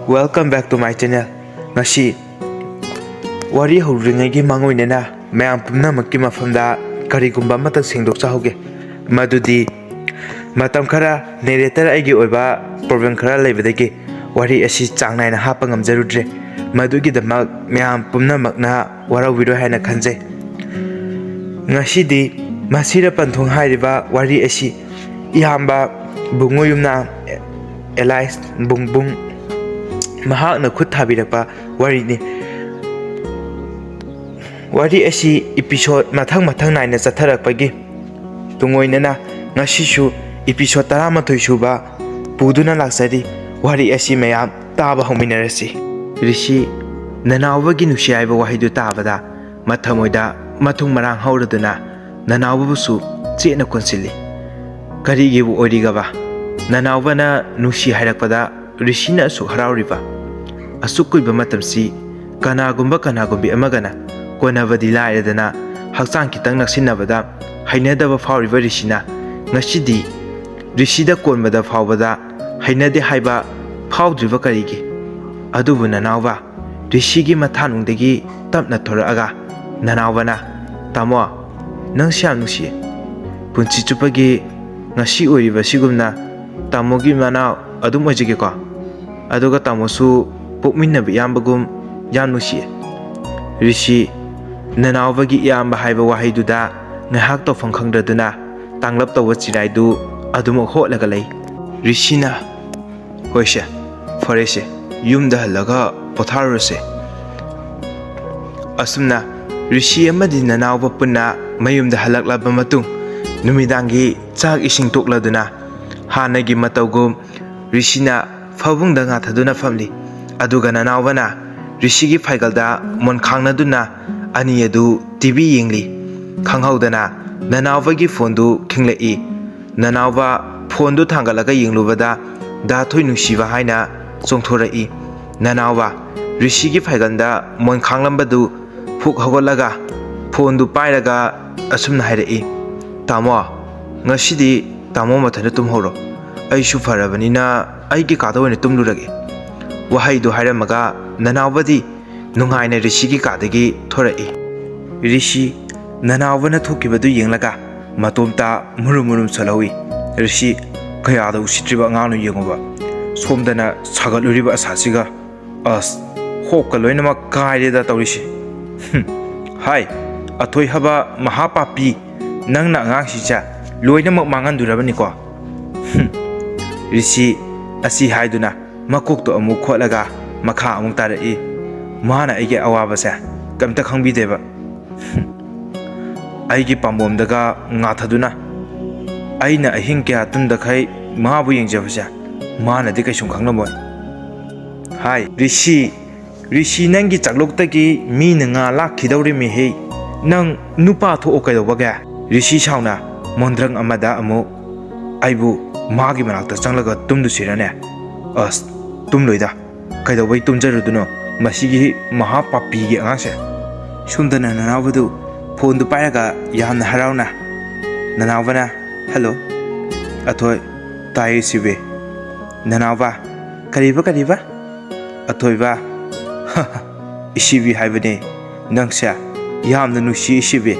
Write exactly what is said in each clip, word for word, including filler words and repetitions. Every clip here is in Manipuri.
Welcome back to my channel. ꯉꯁꯤ ꯋꯥꯔꯤ ꯍꯧꯗ꯭ꯔꯤꯉꯩꯒꯤ ꯃꯥꯡꯑꯣꯏꯅꯅ ꯃꯌꯥꯝ ꯄꯨꯝꯅꯃꯛꯀꯤ ꯃꯐꯝꯗ ꯀꯔꯤꯒꯨꯝꯕ ꯑꯃꯇꯪ ꯁꯦꯡꯗꯣꯛꯆꯍꯧꯒꯦ꯫ ꯃꯗꯨꯗꯤ ꯃꯇꯝ ꯈꯔ narrator ꯑꯩꯒꯤ ꯑꯣꯏꯕ problem ꯈꯔ ꯂꯩꯕꯗꯒꯤ ꯋꯥꯔꯤ ꯑꯁꯤ ꯆꯥꯡ ꯅꯥꯏꯅ ꯍꯥꯞꯄ ꯉꯝꯖꯔꯨꯗ꯭ꯔꯦ꯫ ꯃꯗꯨꯒꯤꯗꯃꯛ ꯃꯌꯥꯝ ꯄꯨꯝꯅꯃꯛꯅ ꯋꯥꯔꯧꯕꯤꯔꯣꯏ ꯍꯥꯏꯅ ꯈꯟꯖꯩ꯫ ꯉꯁꯤꯗꯤ ꯃꯁꯤꯔ ꯄꯟꯊꯨꯡ ꯍꯥꯏꯔꯤꯕ ꯋꯥꯔꯤ ꯑꯁꯤ ꯏꯌꯥꯝꯕ ꯕꯨꯡꯉꯣ ꯌꯨꯝꯅꯥꯝ alias ꯕꯨꯡꯕꯨꯡ ꯃꯍꯥꯛꯅ ꯈꯨꯠ ꯊꯥꯕꯤꯔꯛꯄ ꯋꯥꯔꯤꯅꯤ꯫ ꯋꯥꯔꯤ ꯑꯁꯤ episode ꯃꯊꯪ ꯃꯊꯪ ꯅꯥꯏꯅ ꯆꯠꯊꯔꯛꯄꯒꯤ ꯇꯨꯡꯑꯣꯏꯅꯅ ꯉꯁꯤꯁꯨ episode ꯇꯔꯥꯃꯥꯊꯣꯏ ꯁꯨꯕ ꯄꯨꯗꯨꯅ ꯂꯥꯛꯆꯔꯤ꯫ ꯋꯥꯔꯤ ꯑꯁꯤ ꯃꯌꯥꯝ ꯇꯥꯕ ꯍꯧꯃꯤꯟꯅꯔꯁꯤ꯫ ꯔꯤꯁꯤ, ꯅꯅꯥꯎꯕꯒꯤ ꯅꯨꯡꯁꯤ ꯍꯥꯏꯕ ꯋꯥꯍꯩꯗꯨ ꯇꯥꯕꯗ ꯃꯊꯃꯣꯏꯗ ꯃꯊꯨꯡ ꯃꯔꯥꯡ ꯍꯧꯔꯗꯨꯅ ꯅꯅꯥꯎꯕꯕꯨꯁꯨ ꯆꯦꯠꯅ ꯀꯣꯟꯁꯤꯜꯂꯤ꯫ ꯀꯔꯤꯒꯤꯕꯨ ꯑꯣꯏꯔꯤꯒꯕ? ꯅꯅꯥꯎꯕꯅ ꯅꯨꯡꯁꯤ ꯍꯥꯏꯔꯛꯄꯗ ꯔꯤꯁꯤꯅ ꯑꯁꯨꯛ ꯍꯔꯥꯎꯔꯤꯕ? ꯑꯁꯨꯛ ꯀꯨꯏꯕ ꯃꯇꯝꯁꯤ ꯀꯅꯥꯒꯨꯝꯕ ꯀꯅꯥꯒꯨꯝꯕꯤ ꯑꯃꯒꯅ ꯀꯣꯟꯅꯕꯗꯤ ꯂꯥꯏꯔꯗꯅ ꯍꯛꯆꯥꯡ ꯈꯤꯇꯪ ꯅꯛꯁꯤꯟꯅꯕꯗ ꯍꯩꯅꯗꯕ ꯐꯥꯎꯔꯤꯕ ꯔꯤꯁꯤꯅ ꯉꯁꯤꯗꯤ ꯔꯤꯁꯤꯗ ꯀꯣꯟꯕꯗ ꯐꯥꯎꯕꯗ ꯍꯩꯅꯗꯦ ꯍꯥꯏꯕ ꯐꯥꯎꯗ꯭ꯔꯤꯕ ꯀꯔꯤꯒꯤ? ꯑꯗꯨꯕꯨ ꯅꯅꯥꯎꯕ, ꯔꯤꯁꯤꯒꯤ ꯃꯊꯥꯅꯨꯡꯗꯒꯤ ꯇꯞꯅ ꯊꯣꯔꯛꯑꯒ ꯅꯅꯥꯎꯕꯅ, "ꯇꯥꯃꯣ, ꯅꯪꯁꯤ ꯌꯥꯝ ꯅꯨꯡꯁꯤꯌꯦ꯫ ꯄꯨꯟꯁꯤ ꯆꯨꯞꯄꯒꯤ ꯉꯁꯤ ꯑꯣꯏꯔꯤꯕ ꯁꯤꯒꯨꯝꯅ ꯇꯥꯃꯣꯒꯤ ꯃꯅꯥꯎ ꯑꯗꯨꯝ ꯑꯣꯏꯖꯒꯦꯀꯣ꯫ ꯑꯗꯨꯒ ꯇꯥꯃꯣꯁꯨ ꯄꯣꯛꯃꯤꯟꯅꯕ ꯏꯌꯥꯝꯕꯒꯨꯝ ꯌꯥꯝ ꯅꯨꯡꯁꯤꯌꯦ꯫" ꯔꯤꯁꯤ, ꯅꯅꯥꯎꯕꯒꯤ ꯏꯌꯥꯝꯕ ꯍꯥꯏꯕ ꯋꯥꯍꯩꯗꯨꯗ ꯉꯥꯏꯍꯥꯛ ꯇꯧꯐꯝ ꯈꯪꯗ꯭ꯔꯗꯨꯅ ꯇꯥꯡꯂꯞ ꯇꯧꯕ ꯆꯤꯔꯥꯏꯗꯨ ꯑꯗꯨꯃꯛ ꯍꯣꯠꯂꯒ ꯂꯩ꯫ ꯔꯤꯁꯤꯅ, "ꯍꯣꯏꯁꯦ, ꯐꯔꯦꯁꯦ, ꯌꯨꯝꯗ ꯍꯜꯂꯒ ꯄꯣꯊꯥꯔꯨꯔꯁꯦ꯫" ꯑꯁꯨꯝꯅ ꯔꯤꯁꯤ ꯑꯃꯗꯤ ꯅꯅꯥꯎꯕ ꯄꯨꯟꯅ ꯃꯌꯨꯝꯗ ꯍꯜꯂꯛꯂꯕ ꯃꯇꯨꯡ ꯅꯨꯃꯤꯗꯥꯡꯒꯤ ꯆꯥꯛ ꯏꯁꯤꯡ ꯇꯣꯛꯂꯗꯨꯅ ꯍꯥꯟꯅꯒꯤ ꯃꯇꯧꯒꯨꯝ ꯔꯤꯁꯤꯅ ꯐꯃꯨꯡꯗ ꯉꯥꯊꯗꯨꯅ ꯐꯝꯂꯤ꯫ ꯑꯗꯨꯒ ꯅꯅꯥꯎꯕꯅ ꯔꯤꯁꯤꯒꯤ ꯐꯥꯏꯒꯜꯗ ꯃꯣꯟ ꯈꯥꯡꯅꯗꯨꯅ ꯑꯅꯤ ꯑꯗꯨ ꯇꯤ ꯚꯤ ꯌꯦꯡꯂꯤ꯫ ꯈꯪꯍꯧꯗꯅ ꯅꯅꯥꯎꯕꯒꯤ ꯐꯣꯟꯗꯨ ꯈꯤꯡꯂꯛꯏ꯫ ꯅꯅꯥꯎꯕ ꯐꯣꯟꯗꯨ ꯊꯥꯡꯒꯠꯂꯒ ꯌꯦꯡꯂꯨꯕꯗ ꯗꯥ ꯊꯣꯏ ꯅꯨꯡꯁꯤꯕ ꯍꯥꯏꯅ ꯆꯣꯡꯊꯣꯔꯛꯏ꯫ ꯅꯅꯥꯎꯕ ꯔꯤꯁꯤꯒꯤ ꯐꯥꯏꯒꯜꯗ ꯃꯣꯟ ꯈꯥꯡꯂꯝꯕꯗꯨ ꯐꯨꯛ ꯍꯧꯒꯠꯂꯒ ꯐꯣꯟꯗꯨ ꯄꯥꯏꯔꯒ ꯑꯁꯨꯝꯅ ꯍꯥꯏꯔꯛꯏ, "ꯇꯥꯃꯣ, ꯉꯁꯤꯗꯤ ꯇꯥꯃꯣ ꯃꯊꯟꯇ ꯇꯨꯝꯍꯧꯔꯣ꯫ ꯑꯩꯁꯨ ꯐꯔꯕꯅꯤꯅ ꯑꯩꯒꯤ ꯀꯥꯗ ꯑꯣꯏꯅ ꯇꯨꯝꯂꯨꯔꯒꯦ꯫" ꯋꯥꯍꯩꯗꯨ ꯍꯥꯏꯔꯝꯃꯒ ꯅꯅꯥꯎꯕꯗꯤ ꯅꯨꯡꯉꯥꯏꯅ ꯔꯤꯁꯤꯒꯤ ꯀꯥꯗꯒꯤ ꯊꯣꯔꯛꯏ꯫ ꯔꯤꯁꯤ ꯅꯅꯥꯎꯕꯅ ꯊꯣꯛꯈꯤꯕꯗꯨ ꯌꯦꯡꯂꯒ ꯃꯇꯣꯝꯇ ꯃꯨꯔꯨꯝ ꯃꯨꯔꯨꯝ ꯁꯣꯜꯍꯧꯏ꯫ ꯔꯤꯁꯤ, ꯀꯌꯥꯗ ꯎꯁꯤꯠꯇ꯭ꯔꯤꯕ ꯑꯉꯥꯡꯅꯣ ꯌꯦꯡꯉꯨꯕ꯫ ꯁꯣꯝꯗꯅ ꯁꯥꯒꯠꯂꯨꯔꯤꯕ ꯑꯁꯥꯁꯤꯒ꯫ ꯑꯁ, ꯍꯣꯞꯀ ꯂꯣꯏꯅꯃꯛ ꯀꯥꯏꯔꯦꯗ ꯇꯧꯔꯤꯁꯤ꯫ ꯍꯨꯝ꯫ ꯍꯥꯏ, ꯑꯊꯣꯏ ꯍꯥꯏꯕ ꯃꯍꯥꯄꯥꯄꯤ, ꯅꯪꯅ ꯑꯉꯥꯡꯁꯤꯡꯁꯦ ꯂꯣꯏꯅꯃꯛ ꯃꯥꯡꯍꯟꯗꯣꯔꯕꯅꯤꯀꯣ꯫ ꯍꯨꯝ꯫ ꯔꯤꯁꯤ ꯑꯁꯤ ꯍꯥꯏꯗꯨꯅ ꯃꯀꯣꯛꯇꯣ ꯑꯃꯨꯛ ꯈꯣꯠꯂꯒ ꯃꯈꯥ ꯑꯃꯨꯛ ꯇꯥꯔꯛꯏ꯫ ꯃꯥꯅ ꯑꯩꯒꯤ ꯑꯋꯥꯕꯁꯦ ꯀꯩꯝꯇ ꯈꯪꯕꯤꯗꯦꯕ꯫ ꯍꯨꯝ꯫ ꯑꯩꯒꯤ ꯄꯥꯝꯕꯣꯝꯗꯒ ꯉꯥꯊꯗꯨꯅ ꯑꯩꯅ ꯑꯍꯤꯡ ꯀꯌꯥ ꯇꯨꯝꯗꯈꯩ ꯃꯥꯕꯨ ꯌꯦꯡꯖꯕꯁꯦ ꯃꯥꯅꯗꯤ ꯀꯩꯁꯨꯝ ꯈꯪꯂꯝꯃꯣꯏ꯫ ꯍꯥꯏ, ꯔꯤꯁꯤ, ꯔꯤꯁꯤ, ꯅꯪꯒꯤ ꯆꯥꯛꯂꯨꯛꯇꯒꯤ ꯃꯤꯅ ꯉꯥ ꯂꯥꯛꯈꯤꯗꯧꯔꯤꯃꯤꯍꯦ꯫ ꯅꯪ ꯅꯨꯄꯥ ꯊꯣꯛꯑꯣ ꯀꯩꯗꯧꯕꯒꯦ? ꯔꯤꯁꯤ ꯁꯥꯎꯅ ꯃꯣꯟꯗ꯭ꯔꯪ ꯑꯃꯗ ꯑꯃꯨꯛ ꯑꯩꯕꯨ ꯃꯥꯒꯤ ꯃꯅꯥꯛꯇ ꯆꯪꯂꯒ ꯇꯨꯝꯗꯨꯁꯤꯔꯅꯦ? ꯑꯁ, ꯇꯨꯝꯂꯣꯏꯗ꯫ ꯀꯩꯗꯧꯕꯩ ꯇꯨꯝꯖꯔꯨꯗꯨꯅꯣ ꯃꯁꯤꯒꯤ ꯃꯍꯥ ꯄꯥꯄꯤꯒꯤ ꯑꯉꯥꯡꯁꯦ? ꯁꯣꯝꯗꯅ ꯅꯅꯥꯎꯕꯗꯨ ꯐꯣꯟꯗꯨ ꯄꯥꯏꯔꯒ ꯌꯥꯝꯅ ꯍꯔꯥꯎꯅ ꯅꯅꯥꯎꯕꯅ, "ꯍꯜꯂꯣ?" "ꯑꯊꯣꯏ, ꯇꯥꯏꯌꯦ ꯏꯁꯤꯕꯤ꯫" "ꯅꯅꯥꯎꯕ, ꯀꯔꯤꯕ, ꯀꯔꯤꯕ?" "ꯑꯊꯣꯏꯕ, ꯏꯁꯤꯕꯤ ꯍꯥꯏꯕꯅꯦ, ꯅꯪꯁꯦ ꯌꯥꯝꯅ ꯅꯨꯡꯁꯤ ꯏꯁꯤꯕꯤ꯫"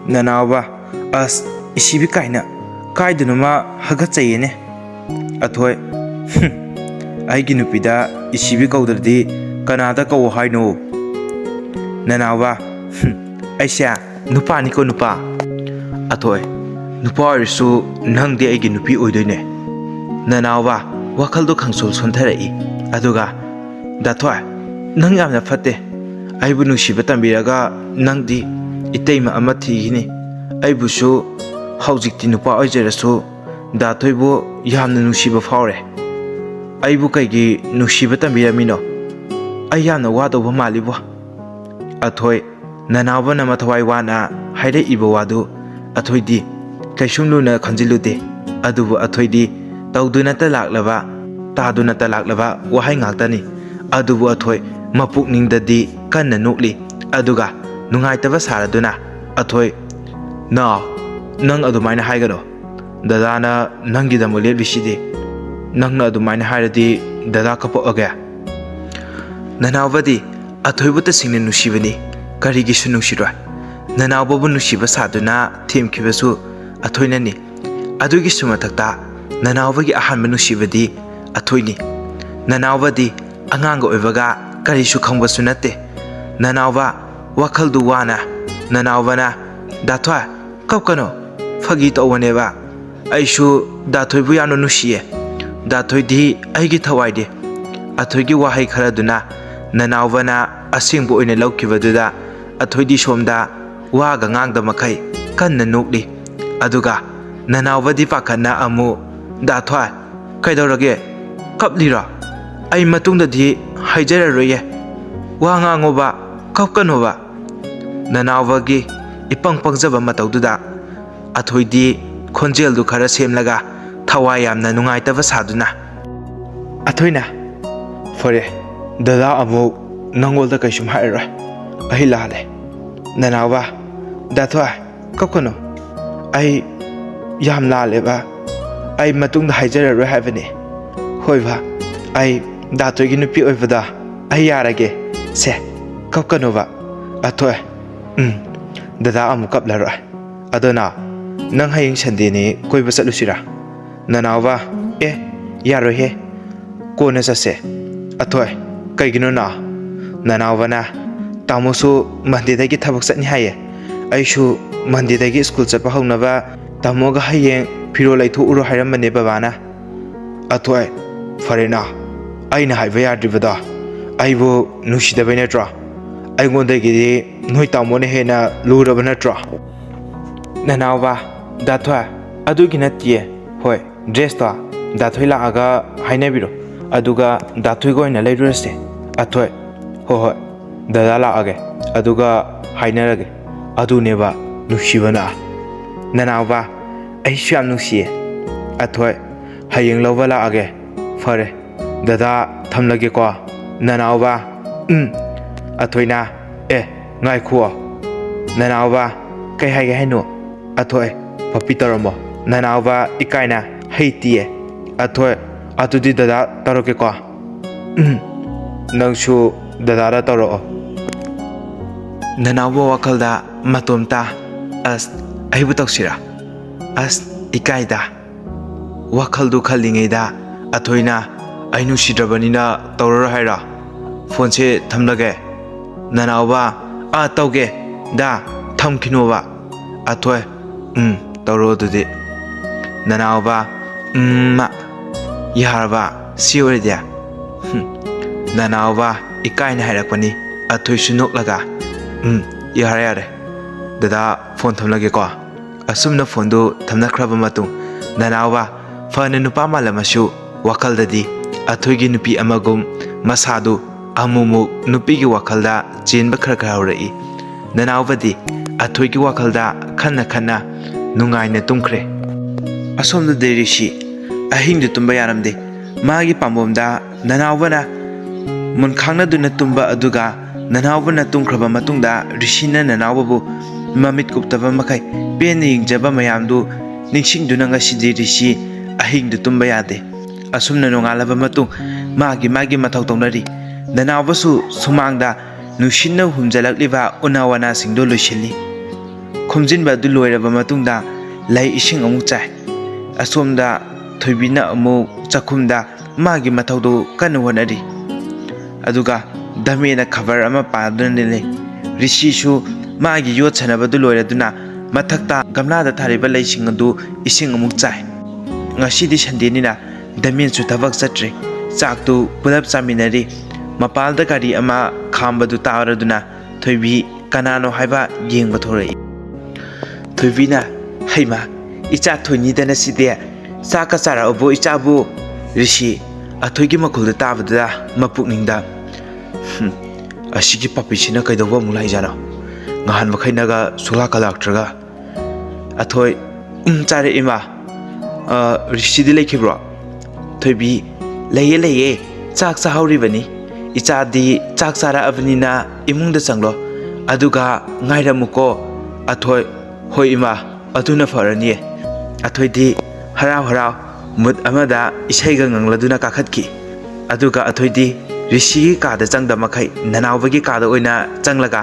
ꯅꯅꯥꯎꯕ, "ꯑꯁ, ꯏꯁꯤꯕꯤ ꯀꯥꯏꯅ, ꯀꯥꯏꯗꯅꯣꯃ ꯍꯥꯒꯠꯆꯩꯌꯦꯅꯦ꯫" "ꯑꯊꯣꯏ, ꯍꯨꯝ, ꯑꯩꯒꯤ ꯅꯨꯄꯤꯗ ꯏꯁꯤꯕꯤ ꯀꯧꯗ꯭ꯔꯗꯤ ꯀꯅꯥꯗ ꯀꯧ ꯍꯥꯏꯅꯣ?" ꯅꯅꯥꯎꯕ, "ꯍꯨꯝ, ꯑꯩꯁꯦ ꯅꯨꯄꯥꯅꯤꯀꯣ, ꯅꯨꯄꯥ꯫" "ꯑꯊꯣꯏ, ꯅꯨꯄꯥ ꯑꯣꯏꯔꯁꯨ ꯅꯪꯗꯤ ꯑꯩꯒꯤ ꯅꯨꯄꯤ ꯑꯣꯏꯗꯣꯏꯅꯦ꯫" ꯅꯅꯥꯎꯕ ꯋꯥꯈꯜꯗꯣ ꯈꯪꯁꯣꯜ ꯁꯣꯟꯊꯔꯛꯏ꯫ ꯑꯗꯨꯒ, "ꯗꯥꯊꯣꯏ, ꯅꯪ ꯌꯥꯝꯅ ꯐꯠꯇꯦ꯫ ꯑꯩꯕꯨ ꯅꯨꯡꯁꯤꯕ ꯇꯝꯕꯤꯔꯒ ꯅꯪꯗꯤ ꯏꯇꯩꯃ ꯑꯃ ꯊꯤꯈꯤꯅꯤ꯫ ꯑꯩꯕꯨꯁꯨ ꯍꯧꯖꯤꯛꯇꯤ ꯅꯨꯄꯥ ꯑꯣꯏꯖꯔꯁꯨ ꯗꯥꯊꯣꯏꯕꯨ ꯌꯥꯝꯅ ꯅꯨꯡꯁꯤꯕ ꯐꯥꯎꯔꯦ꯫ ꯑꯩꯕꯨ ꯀꯩꯒꯤ ꯅꯨꯡꯁꯤꯕ ꯇꯝꯕꯤꯔꯝꯃꯤꯅꯣ? ꯑꯩ ꯌꯥꯝꯅ ꯋꯥꯗꯧꯕ ꯃꯥꯜꯂꯤꯕꯣ꯫" ꯑꯊꯣꯏ, ꯅꯅꯥꯎꯕꯅ ꯃꯊꯋꯥꯏ ꯋꯥꯅ ꯍꯥꯏꯔꯛꯏꯕ ꯋꯥꯗꯨ ꯑꯊꯣꯏꯗꯤ ꯀꯩꯁꯨꯝ ꯂꯨꯅ ꯈꯟꯖꯤꯜꯂꯨꯗꯦ꯫ ꯑꯗꯨꯕꯨ ꯑꯊꯣꯏꯗꯤ ꯇꯧꯗꯨꯅꯇ ꯂꯥꯛꯂꯕ, ꯇꯥꯗꯨꯅꯇ ꯂꯥꯛꯂꯕ ꯋꯥꯍꯩ ꯉꯥꯛꯇꯅꯤ꯫ ꯑꯗꯨꯕꯨ ꯑꯊꯣꯏ ꯃꯄꯨꯛꯅꯤꯡꯗꯗꯤ ꯀꯟꯅ ꯅꯣꯛꯂꯤ, ꯑꯗꯨꯒ ꯅꯨꯡꯉꯥꯏꯇꯕ ꯁꯥꯔꯗꯨꯅ, "ꯑꯊꯣꯏ, ꯅꯥꯎ, ꯅꯪ ꯑꯗꯨꯃꯥꯏꯅ ꯍꯥꯏꯒꯅꯨ꯫ ꯗꯗꯥꯅ ꯅꯪꯒꯤꯗꯃꯛ ꯂꯦꯞꯂꯤꯁꯤꯗꯤ꯫ ꯅꯪꯅ ꯑꯗꯨꯃꯥꯏꯅ ꯍꯥꯏꯔꯗꯤ ꯗꯗꯥ ꯀꯞꯄꯛꯑꯒꯦ꯫" ꯅꯅꯥꯎꯕꯗꯤ ꯑꯊꯣꯏꯕꯨ ꯇꯁꯦꯡꯅ ꯅꯨꯡꯁꯤꯕꯅꯤ, ꯀꯔꯤꯒꯤꯁꯨ ꯅꯨꯡꯁꯤꯔꯣꯏ? ꯅꯅꯥꯎꯕꯕꯨ ꯅꯨꯡꯁꯤꯕ ꯁꯥꯗꯨꯅ ꯊꯦꯝꯈꯤꯕꯁꯨ ꯑꯊꯣꯏꯅꯅꯤ꯫ ꯑꯗꯨꯒꯤꯁꯨ ꯃꯊꯛꯇ ꯅꯅꯥꯎꯕꯒꯤ ꯑꯍꯥꯟꯕ ꯅꯨꯡꯁꯤꯕꯗꯤ ꯑꯊꯣꯏꯅꯤ꯫ ꯅꯅꯥꯎꯕꯗꯤ ꯑꯉꯥꯡꯒ ꯑꯣꯏꯕꯒ ꯀꯔꯤꯁꯨ ꯈꯪꯕꯁꯨ ꯅꯠꯇꯦ꯫ ꯅꯅꯥꯎꯕ ꯋꯥꯈꯜꯗꯨ ꯋꯥꯅ ꯅꯅꯥꯎꯕꯅ, "ꯗꯥ ꯊꯣꯏ, ꯀꯞꯀꯅꯣ, ꯐꯥꯒꯤ ꯇꯧꯕꯅꯦꯕ꯫ ꯑꯩꯁꯨ ꯗꯥ ꯊꯣꯏꯕꯨ ꯌꯥꯝꯅ ꯅꯨꯡꯁꯤꯌꯦ꯫ ꯗꯥ ꯊꯣꯏꯗꯤ ꯑꯩꯒꯤ ꯊꯋꯥꯏꯅꯤ꯫" ꯑꯊꯣꯏꯒꯤ ꯋꯥꯍꯩ ꯈꯔꯗꯨꯅ ꯅꯅꯥꯎꯕꯅ ꯑꯁꯦꯡꯕ ꯑꯣꯏꯅ ꯂꯧꯈꯤꯕꯗꯨꯗ ꯑꯊꯣꯏꯗꯤ ꯁꯣꯝꯗ ꯋꯥꯒ ꯉꯥꯡꯗ ꯃꯈꯩ ꯀꯟꯅ ꯅꯣꯛꯂꯤ꯫ ꯑꯗꯨꯒ ꯅꯅꯥꯎꯕꯗꯤ ꯄꯥꯈꯠꯅ ꯑꯃꯨꯛ, "ꯗꯥ ꯊꯣꯏ, ꯀꯩꯗꯧꯔꯒꯦ? ꯀꯞꯂꯤꯔꯣ? ꯑꯩ ꯃꯇꯨꯡꯗꯗꯤ ꯍꯥꯏꯖꯔꯔꯣꯏꯌꯦ꯫ ꯋꯥ ꯉꯥꯡꯉꯣꯕ, ꯀꯞꯀꯅꯣꯕ꯫" ꯅꯅꯥꯎꯕꯒꯤ ꯏꯄꯪ ꯄꯪꯖꯕ ꯃꯇꯧꯗꯨꯗ ꯑꯊꯣꯏꯗꯤ ꯈꯣꯟꯖꯦꯜꯗꯨ ꯈꯔ ꯁꯦꯝꯂꯒ ꯊꯋꯥꯏ ꯌꯥꯝꯅ ꯅꯨꯡꯉꯥꯏꯇꯕ ꯁꯥꯗꯨꯅ, ꯑꯊꯣꯏꯅ, "ꯐꯔꯦ, ꯗꯗꯥ ꯑꯃꯨꯛ ꯅꯪꯉꯣꯟꯗ ꯀꯩꯁꯨꯝ ꯍꯥꯏꯔꯔꯣꯏ꯫ ꯑꯩ ꯂꯥꯜꯂꯦ꯫" ꯅꯅꯥꯎꯕ, "ꯗꯥ ꯊꯣꯏ, ꯀꯞꯀꯅꯨ꯫ ꯑꯩ ꯌꯥꯝ ꯂꯥꯜꯂꯦꯕ꯫ ꯑꯩ ꯃꯇꯨꯡꯗ ꯍꯥꯏꯖꯔꯔꯣꯏ ꯍꯥꯏꯕꯅꯤ꯫" "ꯍꯣꯏꯕ, ꯑꯩ ꯗꯥ ꯊꯣꯏꯒꯤ ꯅꯨꯄꯤ ꯑꯣꯏꯕꯗ ꯑꯩ ꯌꯥꯔꯒꯦ꯫ ꯁꯦ, ꯀꯞꯀꯅꯨꯕ꯫ ꯑꯊꯣꯏ, ꯎꯝ, ꯗꯗꯥ ꯑꯃꯨꯛ ꯀꯞꯂꯔꯣꯏ꯫ ꯑꯗꯣ ꯅꯥꯎ, ꯅꯪ ꯍꯌꯦꯡ ꯁꯟꯗꯦꯅꯤ, ꯀꯣꯏꯕ ꯆꯠꯂꯨꯁꯤꯔꯥ?" ꯅꯅꯥꯎꯕ, "ꯑꯦ, ꯌꯥꯔꯣꯏꯍꯦ, ꯀꯣꯟꯅ ꯆꯠꯁꯦ꯫" "ꯑꯊꯣꯏ, ꯀꯩꯒꯤꯅꯣ ꯅꯥꯎ?" ꯅꯅꯥꯎꯕꯅ, "ꯇꯥꯃꯣꯁꯨ ꯃꯟꯗꯦꯗꯒꯤ ꯊꯕꯛ ꯆꯠꯅꯤ ꯍꯥꯏꯌꯦ꯫ ꯑꯩꯁꯨ ꯃꯟꯗꯦꯗꯒꯤ ꯁ꯭ꯀꯨꯜ ꯆꯠꯄ ꯍꯧꯅꯕ ꯇꯥꯃꯣꯒ ꯍꯌꯦꯡ ꯐꯤꯔꯣꯜ ꯂꯩꯊꯣꯛꯎꯔꯣ ꯍꯥꯏꯔꯝꯕꯅꯦ ꯕꯕꯥꯅ꯫" "ꯑꯊꯣꯏ, ꯐꯔꯦ ꯅꯥꯎ, ꯑꯩꯅ ꯍꯥꯏꯕ ꯌꯥꯗ꯭ꯔꯤꯕꯗꯣ ꯑꯩꯕꯨ ꯅꯨꯡꯁꯤꯗꯕꯩ ꯅꯠꯇ꯭ꯔꯣ? ꯑꯩꯉꯣꯟꯗꯒꯤꯗꯤ ꯅꯣꯏ ꯇꯥꯃꯣꯅ ꯍꯦꯟꯅ ꯂꯨꯔꯕ ꯅꯠꯇ꯭ꯔꯣ?" ꯅꯅꯥꯎꯕ, "ꯗꯥ ꯊꯣꯏ, ꯑꯗꯨꯒꯤ ꯅꯠꯇꯤꯌꯦ꯫ ꯍꯣꯏ, ꯗ꯭ꯔꯦꯁꯇꯣ ꯗꯥ ꯊꯣꯏ ꯂꯥꯛꯑꯒ ꯍꯥꯏꯅꯕꯤꯔꯣ, ꯑꯗꯨꯒ ꯗꯥ ꯊꯣꯏꯒ ꯑꯣꯏꯅ ꯂꯩꯔꯨꯔꯁꯦ꯫" "ꯑꯊꯣꯏ, ꯍꯣꯏ ꯍꯣꯏ, ꯗꯗꯥ ꯂꯥꯛꯑꯒꯦ, ꯑꯗꯨꯒ ꯍꯥꯏꯅꯔꯒꯦ꯫" ꯑꯗꯨꯅꯦꯕ ꯅꯨꯡꯁꯤꯕꯅ꯫ ꯅꯅꯥꯎꯕ, "ꯑꯩꯁꯨ ꯌꯥꯝ ꯅꯨꯡꯁꯤꯌꯦ꯫" "ꯑꯊꯣꯏ, ꯍꯌꯦꯡ ꯂꯧꯕ ꯂꯥꯛꯑꯒꯦ꯫" "ꯐꯔꯦ, ꯗꯗꯥ ꯊꯝꯂꯒꯦꯀꯣ꯫" ꯅꯅꯥꯎꯕ, "ꯎꯝ꯫" ꯑꯊꯣꯏꯅ, "ꯑꯦ, ꯉꯥꯏꯈꯨꯑꯣ꯫" ꯅꯅꯥꯎꯕ, "ꯀꯩ ꯍꯥꯏꯒꯦ ꯍꯥꯏꯅꯣ?" ꯑꯊꯣꯏ, "ꯄꯞꯄꯤ ꯇꯧꯔꯝꯃꯣ꯫" ꯅꯅꯥꯎꯕ ꯏꯀꯥꯏꯅ, "ꯍꯩꯇꯤꯌꯦ꯫" ꯑꯊꯣꯏ, "ꯑꯗꯨꯗꯤ ꯗꯗꯥ ꯇꯧꯔꯛꯀꯦꯀꯣ꯫" "ꯎꯝ꯫" ꯅꯪꯁꯨ ꯗꯗꯥꯗ ꯇꯧꯔꯛꯑꯣ꯫ ꯅꯅꯥꯎꯕ ꯋꯥꯈꯜꯗ ꯃꯇꯣꯝꯇ, "ꯑꯁ, ꯑꯩꯕꯨ ꯇꯧꯁꯤꯔꯥ? ꯑꯁ, ꯏꯀꯥꯏꯗ"꯫ ꯋꯥꯈꯜꯗꯨ ꯈꯜꯂꯤꯉꯩꯗ ꯑꯊꯣꯏꯅ, "ꯑꯩ ꯅꯨꯡꯁꯤꯗ꯭ꯔꯕꯅꯤꯅ ꯇꯧꯔꯔꯣꯏ ꯍꯥꯏꯔꯣ? ꯐꯣꯟꯁꯦ ꯊꯝꯂꯒꯦ"꯫ ꯅꯅꯥꯎꯕ, "ꯑꯥ, ꯇꯧꯒꯦ꯫ ꯗꯥ, ꯊꯝꯈꯤꯅꯣꯕ"꯫ ꯑꯊꯣꯏ, "ꯎꯝ, ꯇꯧꯔꯣ ꯑꯗꯨꯗꯤ"꯫ ꯅꯅꯥꯎꯕ, "ꯎꯝ, ꯃ, ꯌꯥꯔꯕ? ꯁꯤ ꯑꯣꯏꯔꯗꯤ"꯫ ꯍꯨꯝ꯫ ꯅꯅꯥꯎꯕ ꯏꯀꯥꯏꯅ ꯍꯥꯏꯔꯛꯄꯅꯤ꯫ ꯑꯊꯣꯏꯁꯨ ꯅꯣꯛꯂꯒ, "ꯎꯝ, ꯌꯥꯔꯦ, ꯌꯥꯔꯦ꯫ ꯗꯗꯥ, ꯐꯣꯟ ꯊꯝꯂꯒꯦꯀꯣ"꯫ ꯑꯁꯨꯝꯅ ꯐꯣꯟꯗꯨ ꯊꯝꯅꯈ꯭ꯔꯕ ꯃꯇꯨꯡ, ꯅꯅꯥꯎꯕ ꯐꯅ ꯅꯨꯄꯥ ꯃꯥꯜꯂꯝꯃꯁꯨ, ꯋꯥꯈꯜꯗꯗꯤ ꯑꯊꯣꯏꯒꯤ ꯅꯨꯄꯤ ꯑꯃꯒꯨꯝ ꯃꯁꯥꯗꯨ ꯑꯃꯨꯛꯃꯨꯛ ꯅꯨꯄꯤꯒꯤ ꯋꯥꯈꯜꯗ ꯆꯦꯟꯕ ꯈꯔ ꯈꯔ ꯍꯧꯔꯛꯏ꯫ ꯅꯅꯥꯎꯕꯗꯤ ꯑꯊꯣꯏꯒꯤ ꯋꯥꯈꯜꯗ ꯈꯟꯅ ꯈꯟꯅ ꯅꯨꯡꯉꯥꯏꯅ ꯇꯨꯝꯈ꯭ꯔꯦ꯫ ꯑꯁꯣꯝꯗꯗꯤ ꯔꯤꯁꯤ ꯑꯍꯤꯡꯗꯨ ꯇꯨꯝꯕ ꯌꯥꯔꯝꯗꯦ꯫ ꯃꯥꯒꯤ ꯄꯥꯝꯕꯣꯝꯗ ꯅꯅꯥꯎꯕꯅ ꯃꯨꯟꯈꯥꯡꯅꯗꯨꯅ ꯇꯨꯝꯕ ꯑꯗꯨꯒ ꯅꯅꯥꯎꯕꯅ ꯇꯨꯝꯈ꯭ꯔꯕ ꯃꯇꯨꯡꯗ ꯔꯤꯁꯤꯅ ꯅꯅꯥꯎꯕꯕꯨ ꯃꯃꯤꯠ ꯀꯨꯞꯇꯕ ꯃꯈꯩ ꯄꯦꯟꯅ ꯌꯦꯡꯖꯕ ꯃꯌꯥꯝꯗꯨ ꯅꯤꯡꯁꯤꯡꯗꯨꯅ ꯉꯁꯤꯗꯤ ꯔꯤꯁꯤ ꯑꯍꯤꯡꯗꯨ ꯇꯨꯝꯕ ꯌꯥꯗꯦ꯫ ꯑꯁꯨꯝꯅ ꯅꯣꯡꯉꯥꯜꯂꯕ ꯃꯇꯨꯡ ꯃꯥꯒꯤ ꯃꯥꯒꯤ ꯃꯊꯧ ꯇꯧꯅꯔꯤ꯫ ꯅꯅꯥꯎꯕꯁꯨ ꯁꯨꯃꯥꯡꯗ ꯅꯨꯡꯁꯤꯠꯅ ꯍꯨꯝꯖꯤꯜꯂꯛꯂꯤꯕ ꯎꯅꯥ ꯋꯥꯅꯥꯁꯤꯡꯗꯨ ꯂꯣꯏꯁꯤꯜꯂꯤ꯫ ꯈꯣꯝꯖꯤꯟꯕ ꯑꯗꯨ ꯂꯣꯏꯔꯕ ꯃꯇꯨꯡꯗ ꯂꯩ ꯏꯁꯤꯡ ꯑꯃꯨꯛ ꯆꯥꯏ꯫ ꯑꯁꯣꯝꯗ ꯊꯣꯏꯕꯤꯅ ꯑꯃꯨꯛ ꯆꯥꯛꯈꯨꯝꯗ ꯃꯥꯒꯤ ꯃꯊꯧꯗꯨ ꯀꯟꯅ ꯍꯣꯠꯅꯔꯤ꯫ ꯑꯗꯨꯒ ꯗꯃꯦꯅ ꯈꯕꯔ ꯑꯃ ꯄꯥꯗꯨꯅ ꯂꯩ꯫ ꯔꯤꯁꯤꯁꯨ ꯃꯥꯒꯤ ꯌꯣꯠ ꯁꯥꯟꯅꯕꯗꯨ ꯂꯣꯏꯔꯗꯨꯅ ꯃꯊꯛꯇ ꯒꯝꯂꯥꯗ ꯊꯥꯔꯤꯕ ꯂꯩꯁꯤꯡ ꯑꯗꯨ ꯏꯁꯤꯡ ꯑꯃꯨꯛ ꯆꯥꯏ꯫ ꯉꯁꯤꯗꯤ ꯁꯟꯗꯦꯅꯤꯅ ꯗꯃꯦꯟꯁꯨ ꯊꯕꯛ ꯆꯠꯇ꯭ꯔꯦ꯫ ꯆꯥꯛꯇꯨ ꯄꯨꯂꯞ ꯆꯥꯃꯤꯟꯅꯔꯤ꯫ ꯃꯄꯥꯜꯗ ꯒꯥꯔꯤ ꯑꯃ ꯈꯥꯝꯕꯗꯨ ꯇꯥꯔꯗꯨꯅ ꯊꯣꯏꯕꯤ ꯀꯅꯥꯅꯣ ꯍꯥꯏꯕ ꯌꯦꯡꯕ ꯊꯣꯔꯛꯏ꯫ ꯊꯣꯏꯕꯤꯅ, "ꯍꯩꯃꯥ, ꯏꯆꯥ ꯊꯣꯏꯅꯤꯗꯅ ꯁꯤꯗꯤ꯫ ꯆꯥꯛꯀ ꯆꯥꯔꯛꯑꯕꯣ ꯏꯆꯥꯕꯨ?" ꯔꯤꯁꯤ ꯑꯊꯣꯏꯒꯤ ꯃꯈꯣꯜꯗ ꯇꯥꯕꯗꯨꯗ ꯃꯄꯨꯛꯅꯤꯡꯗ, "ꯍꯨꯝ, ꯑꯁꯤꯒꯤ ꯄꯥꯄꯤꯁꯤꯅ ꯀꯩꯗꯧꯕ ꯑꯃꯨꯛ ꯂꯥꯛꯏꯖꯥꯠꯅꯣ? ꯉꯍꯥꯟ ꯃꯈꯩꯅꯒ ꯁꯨꯛꯂꯥꯛꯀ ꯂꯥꯛꯇ꯭ꯔꯒ"꯫ ꯑꯊꯣꯏ, "ꯎꯝ, ꯆꯥꯔꯦ ꯏꯃꯥ꯫ ꯑ, ꯔꯤꯁꯤꯗꯤ ꯂꯩꯈꯤꯕ꯭ꯔꯣ?" ꯊꯣꯏꯕꯤ, "ꯂꯩꯌꯦ, ꯂꯩꯌꯦ꯫ ꯆꯥꯛ ꯆꯥꯍꯧꯔꯤꯕꯅꯤ꯫ ꯏꯆꯥꯗꯤ ꯆꯥꯛ ꯆꯥꯔꯛꯑꯕꯅꯤꯅ ꯏꯃꯨꯡꯗ ꯆꯪꯂꯣ꯫ ꯑꯗꯨꯒ ꯉꯥꯏꯔꯝꯃꯨꯀꯣ"꯫ ꯑꯊꯣꯏ, "ꯍꯣꯏ ꯏꯃꯥ, ꯑꯗꯨꯅ ꯐꯔꯅꯤꯌꯦ"꯫ ꯑꯊꯣꯏꯗꯤ ꯍꯔꯥꯎ ꯍꯔꯥꯎ ꯃꯨꯠ ꯑꯃꯗ ꯏꯁꯩꯒ ꯉꯪꯂꯗꯨꯅ ꯀꯥꯈꯠꯈꯤ꯫ ꯑꯗꯨꯒ ꯑꯊꯣꯏꯗꯤ ꯔꯤꯁꯤꯒꯤ ꯀꯥꯗ ꯆꯪꯗ ꯃꯈꯩ ꯅꯅꯥꯎꯕꯒꯤ ꯀꯥꯗ ꯑꯣꯏꯅ ꯆꯪꯂꯒ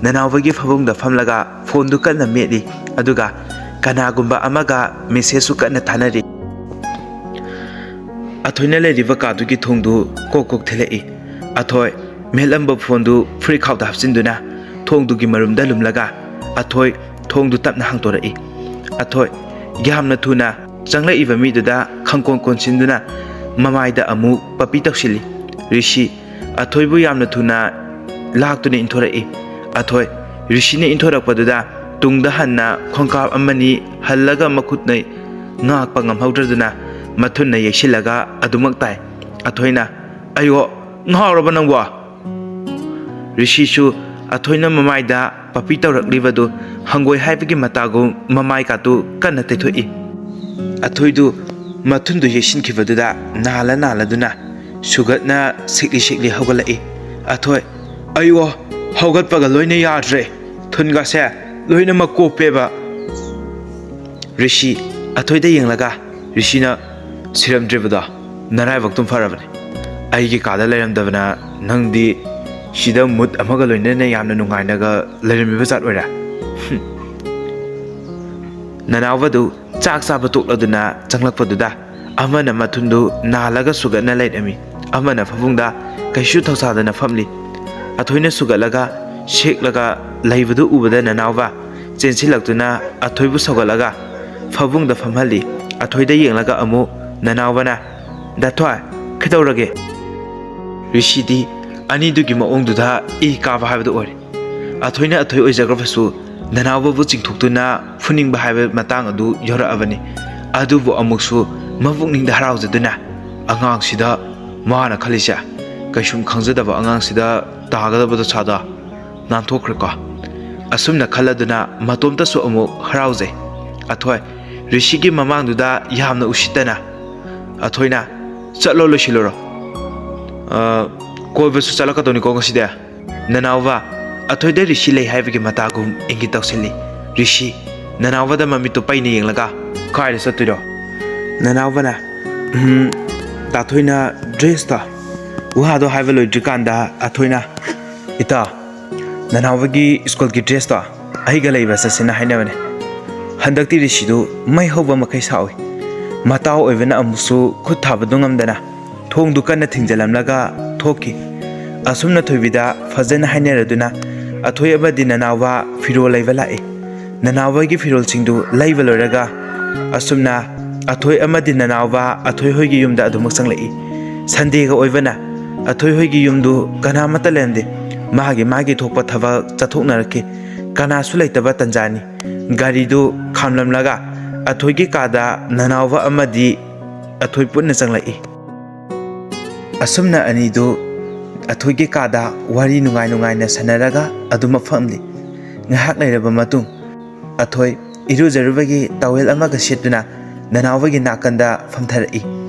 ꯅꯅꯥꯎꯕꯒꯤ ꯐꯃꯨꯡꯗ ꯐꯝꯂꯒ ꯐꯣꯟꯗꯨ ꯀꯟꯅ ꯃꯦꯠꯂꯤ꯫ ꯑꯗꯨꯒ ꯀꯅꯥꯒꯨꯝꯕ ꯑꯃꯒ ꯃꯦꯁꯦꯖꯁꯨ ꯀꯟꯅ ꯊꯥꯅꯔꯤ꯫ ꯑꯊꯣꯏꯅ ꯂꯩꯔꯤꯕ ꯀꯥꯗꯨꯒꯤ ꯊꯣꯡꯗꯨ ꯀꯣꯛ ꯀꯣꯛ ꯊꯤꯜꯂꯛꯏ꯫ ꯑꯊꯣꯏ ꯃꯦꯠꯂꯝꯕ ꯐꯣꯟꯗꯨ ꯐꯨꯔꯤꯠꯈꯥꯎꯗ ꯍꯥꯞꯆꯤꯟꯗꯨꯅ ꯊꯣꯡꯗꯨꯒꯤ ꯃꯔꯨꯝꯗ ꯂꯨꯝꯂꯒ ꯑꯊꯣꯏ ꯊꯣꯡꯗꯨ ꯇꯞꯅ ꯍꯥꯡꯗꯣꯔꯛꯏ꯫ ꯑꯊꯣꯏ ꯌꯥꯝꯅ ꯊꯨꯅ ꯆꯪꯂꯛꯏꯕ ꯃꯤꯗꯨꯗ ꯈꯪꯀꯣꯟ ꯀꯣꯟꯁꯤꯟꯗꯨꯅ ꯃꯃꯥꯏꯗ ꯑꯃꯨꯛ ꯄꯞꯄꯤ ꯇꯧꯁꯤꯜꯂꯤ꯫ ꯔꯤꯁꯤ ꯑꯊꯣꯏꯕꯨ ꯌꯥꯝꯅ ꯊꯨꯅ ꯂꯥꯛꯇꯨꯅ ꯏꯟꯊꯣꯔꯛꯏ꯫ ꯑꯊꯣꯏ ꯔꯤꯁꯤꯅ ꯏꯟꯊꯣꯔꯛꯄꯗꯨꯗ ꯇꯨꯡꯗ ꯍꯟꯅ ꯈꯣꯡꯀꯥꯞ ꯑꯃꯅꯤ ꯍꯜꯂꯒ ꯃꯈꯨꯠꯅ ꯉꯥꯛꯄ ꯉꯝꯍꯧꯗ꯭ꯔꯗꯨꯅ ꯃꯊꯨꯟꯅ ꯌꯩꯁꯤꯜꯂꯒ ꯑꯗꯨꯃꯛ ꯇꯥꯏ꯫ ꯑꯊꯣꯏꯅ, "ꯑꯌꯣ, ꯉꯥꯎꯔꯕ ꯅꯪꯕꯣ?" ꯔꯤꯁꯤꯁꯨ ꯑꯊꯣꯏꯅ ꯃꯃꯥꯏꯗ ꯄꯞꯄꯤ ꯇꯧꯔꯛꯂꯤꯕꯗꯨ ꯍꯪꯒꯣꯏ ꯍꯥꯏꯕꯒꯤ ꯃꯇꯥꯒꯨꯝ ꯃꯃꯥꯏ ꯀꯥꯇꯨ ꯀꯟꯅ ꯇꯩꯊꯣꯛꯏ꯫ ꯑꯊꯣꯏꯗꯨ ꯃꯊꯨꯟꯗꯨ ꯌꯩꯁꯤꯟꯈꯤꯕꯗꯨꯗ ꯅꯥꯜꯂ ꯅꯥꯜꯂꯗꯨꯅ ꯁꯨꯒꯠꯅ ꯁꯤꯛꯂꯤ ꯁꯤꯛꯂꯤ ꯍꯧꯒꯠꯂꯛꯏ꯫ ꯑꯊꯣꯏ, "ꯑꯌꯣ, ꯍꯧꯒꯠꯄꯒ ꯂꯣꯏꯅ ꯌꯥꯗ꯭ꯔꯦ, ꯊꯨꯟꯒꯁꯦ ꯂꯣꯏꯅꯃꯛ ꯀꯣꯞꯄꯦꯕ꯫" ꯔꯤꯁꯤ ꯑꯊꯣꯏꯗ ꯌꯦꯡꯂꯒ, "ꯔꯤꯁꯤꯅ ꯁꯤꯔꯝꯗ꯭ꯔꯤꯕꯗꯣ ꯅꯔꯥꯏꯕꯛꯇꯨꯝ ꯐꯔꯕꯅꯤ꯫ ꯑꯩꯒꯤ ꯀꯥꯗ ꯂꯩꯔꯝꯗꯕꯅ ꯅꯪꯗꯤ ꯁꯤꯗ ꯃꯨꯠ ꯑꯃꯒ ꯂꯣꯏꯅꯅ ꯌꯥꯝꯅ ꯅꯨꯡꯉꯥꯏꯅꯒ ꯂꯩꯔꯝꯃꯤꯕ ꯖꯥꯠ ꯑꯣꯏꯔꯦ꯫" ꯍꯨꯝ꯫ ꯅꯅꯥꯎꯕꯗꯨ ꯆꯥꯛ ꯆꯥꯕ ꯇꯣꯛꯂꯗꯨꯅ ꯆꯪꯂꯛꯄꯗꯨꯗ ꯑꯃꯅ ꯃꯊꯨꯟꯗꯨ ꯅꯥꯜꯂꯒ ꯁꯨꯒꯠꯅ ꯂꯩꯔꯝꯃꯤ, ꯑꯃꯅ ꯐꯃꯨꯡꯗ ꯀꯩꯁꯨ ꯊꯧꯁꯥꯗꯅ ꯐꯝꯂꯤ꯫ ꯑꯊꯣꯏꯅ ꯁꯨꯒꯠꯂꯒ ꯁꯦꯛꯂꯒ ꯂꯩꯕꯗꯨ ꯎꯕꯗ ꯅꯅꯥꯎꯕ ꯆꯦꯟꯁꯤꯜꯂꯛꯇꯨꯅ ꯑꯊꯣꯏꯕꯨ ꯁꯧꯒꯠꯂꯒ ꯐꯃꯨꯡꯗ ꯐꯝꯍꯜꯂꯤ꯫ ꯑꯊꯣꯏꯗ ꯌꯦꯡꯂꯒ ꯑꯃꯨꯛ ꯅꯅꯥꯎꯕꯅ, "ꯗꯥꯊꯣꯏ, ꯀꯩꯗꯧꯔꯒꯦ?" ꯔꯤꯁꯤꯗꯤ ꯑꯅꯤꯗꯨꯒꯤ ꯃꯑꯣꯡꯗꯨꯗ ꯏ ꯀꯥꯕ ꯍꯥꯏꯕꯗꯨ ꯑꯣꯏꯔꯦ꯫ ꯑꯊꯣꯏꯅ ꯑꯊꯣꯏ ꯑꯣꯏꯖꯈ꯭ꯔꯕꯁꯨ ꯅꯅꯥꯎꯕꯕꯨ ꯆꯤꯡꯊꯣꯛꯇꯨꯅ ꯐꯨꯅꯤꯡꯕ ꯍꯥꯏꯕ ꯃꯇꯥꯡ ꯑꯗꯨ ꯌꯧꯔꯛꯑꯕꯅꯤ꯫ ꯑꯗꯨꯕꯨ ꯑꯃꯨꯛꯁꯨ ꯃꯄꯨꯛꯅꯤꯡꯗ ꯍꯔꯥꯎꯖꯗꯨꯅ, "ꯑꯉꯥꯡꯁꯤꯗ ꯃꯥꯅ ꯈꯜꯂꯤꯁꯦ ꯀꯩꯁꯨꯝ ꯈꯪꯖꯗꯕ ꯑꯉꯥꯡꯁꯤꯗ ꯇꯥꯒꯗꯕ ꯗꯁꯥꯗ ꯅꯥꯟꯊꯣꯛꯈ꯭ꯔꯦꯀꯣ꯫" ꯑꯁꯨꯝꯅ ꯈꯜꯂꯗꯨꯅ ꯃꯇꯣꯝꯇꯁꯨ ꯑꯃꯨꯛ ꯍꯔꯥꯎꯖꯩ꯫ ꯑꯊꯣꯏ ꯔꯤꯁꯤꯒꯤ ꯃꯃꯥꯡꯗꯨꯗ ꯌꯥꯝꯅ ꯎꯁꯤꯠꯇꯅ, ꯑꯊꯣꯏꯅ, "ꯆꯠꯂꯣ, ꯂꯣꯏꯁꯤꯜꯂꯨꯔꯣ꯫ ꯑ, ꯀꯣꯏꯕꯁꯨ ꯆꯠꯂꯛꯀꯗꯧꯅꯤꯀꯣ ꯉꯁꯤꯗꯤ꯫" ꯅꯅꯥꯎꯕ ꯑꯊꯣꯏꯗ ꯔꯤꯁꯤ ꯂꯩ ꯍꯥꯏꯕꯒꯤ ꯃꯇꯥꯒꯨꯝ ꯏꯪꯒꯤꯠ ꯇꯧꯁꯤꯜꯂꯤ꯫ ꯔꯤꯁꯤ ꯅꯅꯥꯎꯕꯗ ꯃꯃꯤꯠꯇꯨ ꯄꯩꯅ ꯌꯦꯡꯂꯒ, "ꯀꯥꯏꯗ ꯆꯠꯇꯣꯏꯅꯣ?" ꯅꯅꯥꯎꯕꯅ, "ꯎꯝ, ꯗꯥꯊꯣꯏꯅ ꯗ꯭ꯔꯦꯁꯇꯣ ꯋꯥꯗꯣ ꯍꯥꯏꯕ ꯂꯣꯏꯗ꯭ꯔꯤꯀꯥꯟꯗ ꯑꯊꯣꯏꯅ, "ꯏꯇꯥꯎ, ꯅꯅꯥꯎꯕꯒꯤ ꯁ꯭ꯀꯨꯜꯒꯤ ꯗ꯭ꯔꯦꯁꯇꯣ ꯑꯩꯒ ꯂꯩꯕ ꯆꯠꯁꯦꯅ ꯍꯥꯏꯅꯕꯅꯦ꯫ ꯍꯟꯗꯛꯇꯤ ꯔꯤꯁꯤꯗꯨ ꯃꯩ ꯍꯧꯕ ꯃꯈꯩ ꯁꯥꯎꯏ꯫ ꯃꯇꯥꯎ ꯑꯣꯏꯕꯅ ꯑꯃꯨꯛꯁꯨ ꯈꯨꯠ ꯊꯥꯕꯗꯨ ꯉꯝꯗꯅ ꯊꯣꯡꯗꯨ ꯀꯟꯅ ꯊꯤꯡꯖꯤꯜꯂꯝꯂꯒ ꯊꯣꯛꯈꯤ꯫ ꯑꯁꯨꯝꯅ ꯊꯣꯏꯕꯤꯗ ꯐꯖꯅ ꯍꯥꯏꯅꯔꯗꯨꯅ ꯑꯊꯣꯏ ꯑꯃꯗꯤ ꯅꯅꯥꯎꯕ ꯐꯤꯔꯣꯜ ꯂꯩꯕ ꯂꯥꯛꯏ꯫ ꯅꯅꯥꯎꯕꯒꯤ ꯐꯤꯔꯣꯜꯁꯤꯡꯗꯨ ꯂꯩꯕ ꯂꯣꯏꯔꯒ ꯑꯁꯨꯝꯅ ꯑꯊꯣꯏ ꯑꯃꯗꯤ ꯅꯅꯥꯎꯕ ꯑꯊꯣꯏ ꯍꯣꯏꯒꯤ ꯌꯨꯝꯗ ꯑꯗꯨꯃꯛ ꯆꯪꯂꯛꯏ꯫ ꯁꯟꯗꯦꯒ ꯑꯣꯏꯕꯅ ꯑꯊꯣꯏ ꯍꯣꯏꯒꯤ ꯌꯨꯝꯗꯨ ꯀꯅꯥꯃꯠꯇ ꯂꯩꯔꯝꯗꯦ꯫ ꯃꯥꯒꯤ ꯃꯥꯒꯤ ꯊꯣꯛꯄ ꯊꯕꯛ ꯆꯠꯊꯣꯛꯅꯔꯛꯈꯤ꯫ ꯀꯅꯥꯁꯨ ꯂꯩꯇꯕ ꯇꯟꯖꯥꯅꯤ꯫ ꯒꯥꯔꯤꯗꯨ ꯈꯥꯝꯂꯝꯂꯒ ꯑꯊꯣꯏꯒꯤ ꯀꯥꯗ ꯅꯅꯥꯎꯕ ꯑꯃꯗꯤ ꯑꯊꯣꯏ ꯄꯨꯟꯅ ꯆꯪꯂꯛꯏ꯫ ꯑꯁꯨꯝꯅ ꯑꯅꯤꯗꯨ ꯑꯊꯣꯏꯒꯤ ꯀꯥꯗ ꯋꯥꯔꯤ ꯅꯨꯡꯉꯥꯏ ꯅꯨꯡꯉꯥꯏꯅ ꯁꯥꯟꯅꯔꯒ ꯑꯗꯨꯃꯛ ꯐꯝꯂꯤ꯫ ꯉꯥꯏꯍꯥꯛ ꯂꯩꯔꯕ ꯃꯇꯨꯡ ꯑꯊꯣꯏ ꯏꯔꯨꯖꯔꯨꯕꯒꯤ ꯇꯥꯋꯦꯜ ꯑꯃꯒ ꯁꯦꯠꯇꯨꯅ ꯅꯅꯥꯎꯕꯒꯤ ꯅꯥꯀꯟꯗ ꯐꯝꯊꯔꯛꯏ꯫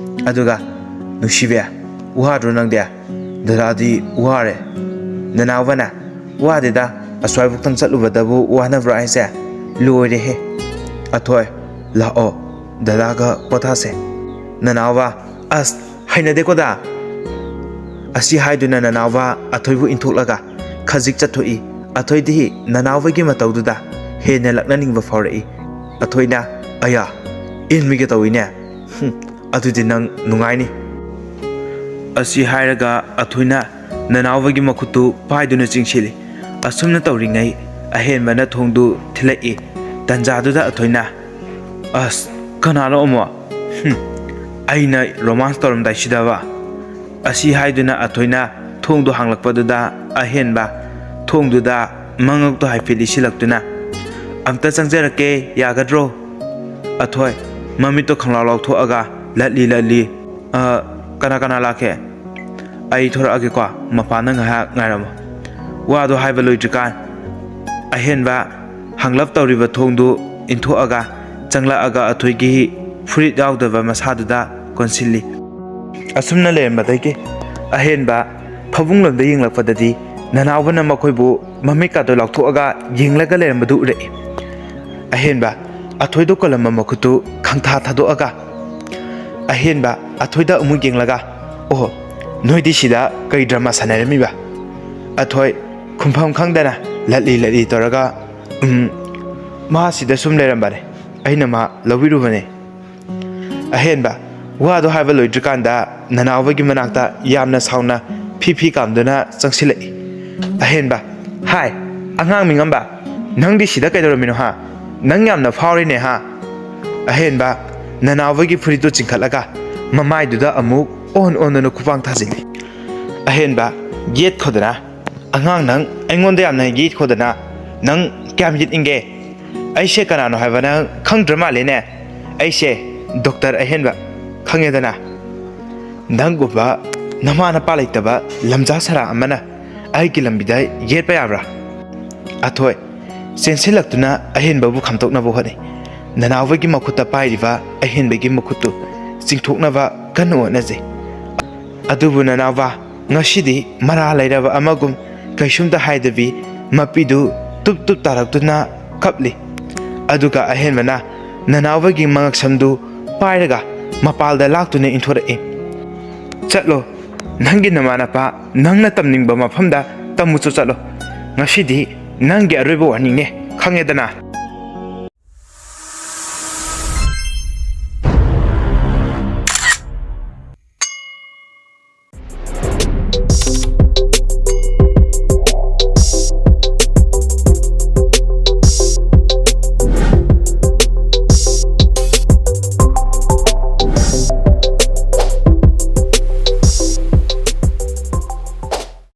ꯑꯗꯨꯒ, "ꯅꯨꯡꯁꯤꯕꯤ, ꯋꯥꯗ꯭ꯔꯣ ꯅꯪꯗꯤ?" "ꯗꯗꯥꯗꯤ ꯋꯥꯔꯦ꯫" ꯅꯅꯥꯎꯕꯅ, "ꯋꯥꯗꯦꯗ, ꯑꯁ꯭ꯋꯥꯏꯕꯨꯛꯇꯪ ꯆꯠꯂꯨꯕꯗꯕꯨ ꯋꯥꯅꯕ꯭ꯔꯣ ꯍꯥꯏꯁꯦ? ꯂꯣꯏꯔꯦꯍꯦ꯫" ꯑꯊꯣꯏ, "ꯂꯥꯛꯑꯣ, ꯗꯗꯥꯒ ꯄꯣꯊꯥꯁꯦ꯫" ꯅꯅꯥꯎꯕ, "ꯑꯁ, ꯍꯩꯅꯗꯦꯀꯣ ꯗꯥ꯫" ꯑꯁꯤ ꯍꯥꯏꯗꯨꯅ ꯅꯅꯥꯎꯕ ꯑꯊꯣꯏꯕꯨ ꯏꯟꯊꯣꯛꯂꯒ ꯈꯖꯤꯛ ꯆꯠꯊꯣꯛꯏ꯫ ꯑꯊꯣꯏꯗꯤ ꯅꯅꯥꯎꯕꯒꯤ ꯃꯇꯧꯗꯨꯗ ꯍꯦꯟꯅ ꯂꯛꯅꯅꯤꯡꯕ ꯐꯥꯎꯔꯛꯏ꯫ ꯑꯊꯣꯏꯅ, "ꯑꯌꯥ, ꯏꯟꯕꯤꯒꯦ ꯇꯧꯏꯅꯦ꯫ ꯍꯨꯝ, ꯑꯗꯨꯗꯤ ꯅꯪ ꯅꯨꯡꯉꯥꯏꯅꯤ꯫" ꯑꯁꯤ ꯍꯥꯏꯔꯒ ꯑꯊꯣꯏꯅ ꯅꯅꯥꯎꯕꯒꯤ ꯃꯈꯨꯠꯇꯨ ꯄꯥꯏꯗꯨꯅ ꯆꯤꯡꯁꯤꯜꯂꯤ꯫ ꯑꯁꯨꯝꯅ ꯇꯧꯔꯤꯉꯩ ꯑꯍꯦꯟꯕꯅ ꯊꯣꯡꯗꯨ ꯊꯤꯜꯂꯛꯏ꯫ ꯇꯟꯖꯥꯗꯨꯗ ꯑꯊꯣꯏꯅ, "ꯑꯁ, ꯀꯅꯥꯅꯣ ꯑꯃꯨꯛ? ꯍꯨꯝ, ꯑꯩꯅ ꯔꯣꯃꯥꯟꯁ ꯇꯧꯔꯝꯗꯥꯏꯁꯤꯗꯕ?" ꯑꯁꯤ ꯍꯥꯏꯗꯨꯅ ꯑꯊꯣꯏꯅ ꯊꯣꯡꯗꯨ ꯍꯥꯡꯂꯛꯄꯗꯨꯗ ꯑꯍꯦꯟꯕ ꯊꯣꯡꯗꯨꯗ ꯃꯉꯛꯇꯣ ꯍꯥꯏꯐꯦꯠ ꯂꯤꯁꯤꯜꯂꯛꯇꯨꯅ, "ꯑꯝꯇ ꯆꯪꯖꯔꯛꯀꯦ, ꯌꯥꯒꯗ꯭ꯔꯣ?" ꯑꯊꯣꯏ, ꯃꯃꯤꯠꯇꯣ ꯈꯪꯂꯥꯎ ꯂꯥꯎꯊꯣꯛꯑꯒ ꯂꯠꯂꯤ ꯂꯠꯂꯤ, "ꯑ, ꯀꯅꯥ ꯀꯅꯥ ꯂꯥꯛꯀꯦ? ꯑꯩ ꯊꯣꯔꯛꯑꯒꯦꯀꯣ, ꯃꯄꯥꯟꯗ ꯉꯥꯏꯍꯥꯛ ꯉꯥꯏꯔꯝꯃꯣ꯫" ꯋꯥꯗꯣ ꯍꯥꯏꯕ ꯂꯣꯏꯗ꯭ꯔꯤꯀꯥꯟ ꯑꯍꯦꯟꯕ ꯍꯥꯡꯂꯞ ꯇꯧꯔꯤꯕ ꯊꯣꯡꯗꯨ ꯏꯟꯊꯣꯛꯑꯒ ꯆꯪꯂꯛꯑꯒ ꯑꯊꯣꯏꯒꯤ ꯐꯨꯔꯤꯠ ꯌꯥꯎꯗꯕ ꯃꯁꯥꯗꯨꯗ ꯀꯣꯟꯁꯤꯜꯂꯤ꯫ ꯑꯁꯨꯝꯅ ꯂꯩꯔꯝꯕꯗꯒꯤ ꯑꯍꯦꯟꯕ ꯐꯃꯨꯡꯂꯣꯝꯗ ꯌꯦꯡꯂꯛꯄꯗꯗꯤ ꯅꯅꯥꯎꯕꯅ ꯃꯈꯣꯏꯕꯨ ꯃꯃꯤꯠꯀꯥꯗꯣ ꯂꯥꯎꯊꯣꯛꯑꯒ ꯌꯦꯡꯂꯒ ꯂꯩꯔꯝꯕꯗꯨ ꯎꯔꯛꯏ꯫ ꯑꯍꯦꯟꯕ ꯑꯊꯣꯏꯗ ꯀꯣꯜꯂꯝꯕ ꯃꯈꯨꯠꯇꯨ ꯈꯪꯊꯥ ꯊꯥꯗꯣꯛꯑꯒ ꯑꯍꯦꯟꯕ ꯑꯊꯣꯏꯗ ꯑꯃꯨꯛ ꯌꯦꯡꯂꯒ, "ꯑꯣꯍꯣ, "ꯅꯣꯏꯗꯤ ꯁꯤꯗ ꯀꯩ ꯗ꯭ꯔꯃꯥ ꯁꯥꯟꯅꯔꯝꯃꯤꯕ?" ꯑꯊꯣꯏ ꯈꯨꯝꯐꯝ ꯈꯪꯗꯅ ꯂꯠꯂꯤ ꯂꯠꯂꯤ ꯇꯧꯔꯒ, "ꯎꯝ, ꯃꯥ ꯁꯤꯗ ꯁꯨꯝ ꯂꯩꯔꯝꯕꯅꯦ, ꯑꯩꯅ ꯃꯥ ꯂꯧꯕꯤꯔꯨꯕꯅꯦ꯫" ꯑꯍꯦꯟꯕ ꯋꯥꯗꯣ ꯍꯥꯏꯕ ꯂꯣꯏꯗ꯭ꯔꯤꯀꯥꯟꯗ ꯅꯅꯥꯎꯕꯒꯤ ꯃꯅꯥꯛꯇ ꯌꯥꯝꯅ ꯁꯥꯎꯅ ꯐꯤ ꯐꯤ ꯀꯥꯝꯗꯨꯅ ꯆꯪꯁꯤꯜꯂꯛꯏ꯫ ꯑꯍꯦꯟꯕ, "ꯍꯥꯏ, ꯑꯉꯥꯡ ꯃꯤꯉꯝꯕ, ꯅꯪꯗꯤ ꯁꯤꯗ ꯀꯩꯗꯧꯔꯝꯃꯤꯅꯣ ꯍꯥ? ꯅꯪ ꯌꯥꯝꯅ ꯐꯥꯎꯔꯤꯅꯦ ꯍꯥ?" ꯑꯍꯦꯟꯕ ꯅꯅꯥꯎꯕꯒꯤ ꯐꯨꯔꯤꯠꯇꯨ ꯆꯤꯡꯈꯠꯂꯒ ꯃꯃꯥꯏꯗꯨꯗ ꯑꯃꯨꯛ ꯑꯣꯟ ꯑꯣꯟꯗꯨꯅ ꯈꯨꯄꯥꯡ ꯊꯥꯖꯤꯜꯂꯤ꯫ ꯑꯍꯦꯟꯕ ꯌꯦꯠꯈꯣꯗꯅ, "ꯑꯉꯥꯡ ꯅꯪ ꯑꯩꯉꯣꯟꯗ ꯌꯥꯝꯅ ꯌꯦꯠꯈꯣꯗꯅ, ꯅꯪ ꯀꯌꯥꯝ ꯌꯦꯠꯅꯤꯡꯒꯦ? ꯑꯩꯁꯦ ꯀꯅꯥꯅꯣ ꯍꯥꯏꯕ ꯅꯪ ꯈꯪꯗ꯭ꯔ ꯃꯥꯜꯂꯦꯅꯦ꯫ ꯑꯩꯁꯦ ꯗꯣꯛꯇꯔ ꯑꯍꯦꯟꯕ, ꯈꯪꯉꯦꯗꯅ꯫ ꯅꯪꯒꯨꯝꯕ ꯅꯃꯥ ꯅꯄꯥ ꯂꯩꯇꯕ ꯂꯝꯖꯥ ꯁꯔꯥ ꯑꯃꯅ ꯑꯩꯒꯤ ꯂꯝꯕꯤꯗ ꯌꯦꯠꯄ ꯌꯥꯕ꯭ꯔꯥ?" ꯑꯊꯣꯏ ꯆꯦꯟꯁꯤꯜꯂꯛꯇꯨꯅ ꯑꯍꯦꯟꯕꯕꯨ ꯈꯥꯝꯗꯣꯛꯅꯕ ꯍꯣꯠꯅꯩ꯫ ꯅꯅꯥꯎꯕꯒꯤ ꯃꯈꯨꯠꯇ ꯄꯥꯏꯔꯤꯕ ꯑꯍꯦꯟꯕꯒꯤ ꯃꯈꯨꯠꯇꯨ ꯆꯤꯡꯊꯣꯛꯅꯕ ꯀꯟꯅ ꯍꯣꯠꯅꯖꯩ꯫ ꯑꯗꯨꯕꯨ ꯅꯅꯥꯎꯕ, ꯉꯁꯤꯗꯤ ꯃꯔꯥ ꯂꯩꯔꯕ ꯑꯃꯒꯨꯝ ꯀꯩꯁꯨꯝꯇ ꯍꯥꯏꯗꯕꯤ ꯃꯄꯤꯗꯨ ꯇꯨꯞ ꯇꯨꯞ ꯇꯥꯔꯛꯇꯨꯅ ꯀꯞꯂꯤ꯫ ꯑꯗꯨꯒ ꯑꯍꯦꯟꯕꯅ ꯅꯅꯥꯎꯕꯒꯤ ꯃꯉꯛꯁꯝꯗꯨ ꯄꯥꯏꯔꯒ ꯃꯄꯥꯜꯗ ꯂꯥꯛꯇꯨꯅ ꯏꯟꯊꯣꯔꯛꯏ꯫ "ꯆꯠꯂꯣ, ꯅꯪꯒꯤ ꯅꯃꯥ ꯅꯄꯥ ꯅꯪꯅ ꯇꯝꯅꯤꯡꯕ ꯃꯐꯝꯗ ꯇꯝꯃꯨꯆꯣ ꯆꯠꯂꯣ꯫ ꯉꯁꯤꯗꯤ ꯅꯪꯒꯤ ꯑꯔꯣꯏꯕ ꯋꯥꯔꯅꯤꯡꯅꯦ, ꯈꯪꯉꯦꯗꯅ?"